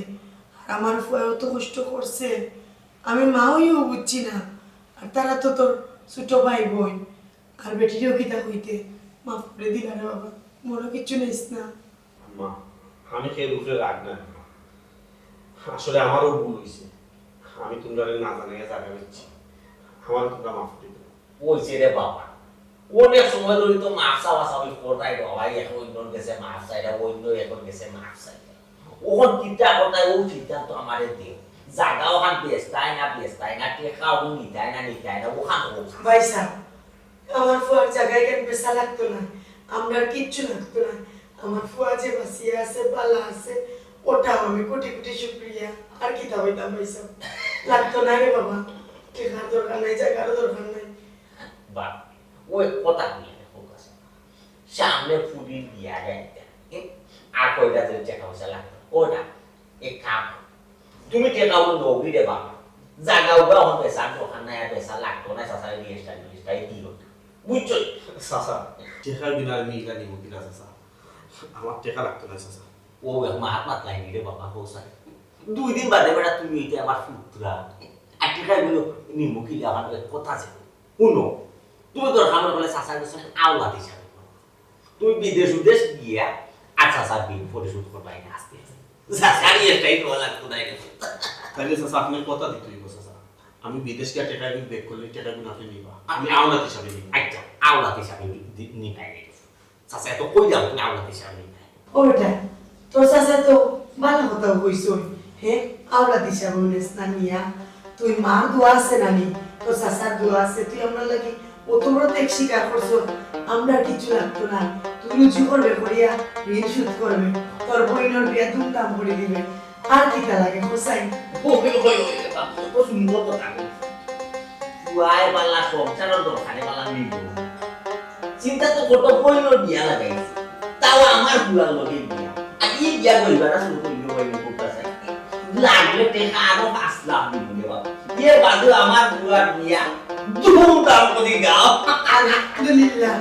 আর আমার ফুয়ায় অত কষ্ট করছে, আমি মা অইয়াও বুঝছি না। আর তারা তো তোর ছোট ভাই বোন, আর বেটিরেও কিতা কইতে, মাফ করি দিলা রে বাবা, মনো কিচ্ছু নিস না। আম্মা, আমি কেউর উপরে রাগ নাই আম্মা। আসলে আমারও ভুল অইছে, আমি তুমরারে না জানাইয়া জাগা বেচছি, আমারে তুমরা মাফ করি দেও। অইছে রে বাবা, অনেক সময় ধরি তো মাফ চাওয়া চাওয়ি কররায় রে বাবা, এক অইন্যর গেছে মাফ চাইরা, অইন্য একর গেছে মাফ চাইরা। অখন কিতা করতায়, অউ সিদ্ধান্ত আমারে দেও। জাগা অখান বেচতায় না বেচতায় না, টেকা অউ নিতায় না নিতায় না, অখান অউ। ভাইসাব, আমার ফুয়ার জাগা ইখান বেচা লাগতো না, আমরার কিচ্ছু লাগতো না। আমার ফুয়া যে বাঁচিয়া আছে, বালা আছে, ওটাও আমি কোটি কোটি শুক্রিয়া। আর কিতা অইতাম ভাইসাব, লাগতো না রে বাবা, টেকার দরকার নাই, জাগারও দরকার নাই। বাপ, ওই কথা কইয়া দেখো কাছে। সামনে ফুরির বিয়া যাইতা। এ, আর কয়টা যে টেকা পয়সা লাগতো? কয়টা? এক কাম করো। তুমি টেকা অউ নেওগি রে বাবা। জাগা উগা অখন বেচার দরকার নাই, আর বেচা লাগতো না, চাচারে রেজিস্টার রেজিস্টার দিও। বুঝছো? চাচা, টেকা বিনা আমি ইলা নিমু কিলা চাচা? আমার টেকা লাগতো না চাচা। ও এখন হাত মাত লাইনি রে বাবা, হো স্যার। দুই দিন বাদে বেটা তুমি অইতে আমার পুত্রা। আর টেকা অগুলো নিমু কিলা, আমার লগে কথা আছে। হুনো, তুমি দরকার মনে করলে চাচার কাছে আওলাদ হিসাবে করো। তুমি বিদেশ উদেশ গিয়া আর চাচার বিল পরিশোধ করবায় না আস্তে আস্তে। চাচার ইয়েটাই দেওয়া লাগতো না এটা। তাইলে চাচা, আপনে কথা দিতে অইবো চাচা। আমি বিদেশ গিয়া টেকা অগুলো ব্যাক করলে টেকা অগুলো আপনে নিবা। আমি আওলাদ হিসাবে নিবো। আচ্ছা, আওলাদ হিসাবে নি-, দি-, নিবায়। চাচা, এত কইলাম, তুমি আওলাদ হিসাবে নিবায়। ও বেটা, তোর চাচা তো ভালা কথাউ কইছইন, হে, আওলাদ হিসাবে নিস না নিয়া, তুই মার দোয়া আছে না নি, তোর চাচার দোয়া আছে, তুই আমরার লাগি অত বড় ত্যাগ স্বীকার করছস, আমরার কিচ্ছু লাগতো না। তুই রুজি করবে করিয়া, ঋণ শোধ করবে, তোর বইনর বিয়া ধুমধাম করি দিবে। আর কিতা লাগে, হোসাইন? ওই, ওই, ওই, বাবা, কত সুন্দর কথা কইছে। পুয়ায় বালা সংসারর দরকারে বালা মিলব। চিন্তা তো কত বইনর বিয়া লাগাইছে, তাও আমার পুয়ার লগে বিয়া। আর ই বিয়া করিবার শুরু করিল, ওই করতা চাই। লাগলে টেকা আরো পাঁচ লাখ দিব রে বাবা। এর বাদে আমার পুয়ার বিয়া ধুমধাম করি গাও। আলহামদুলিল্লাহ।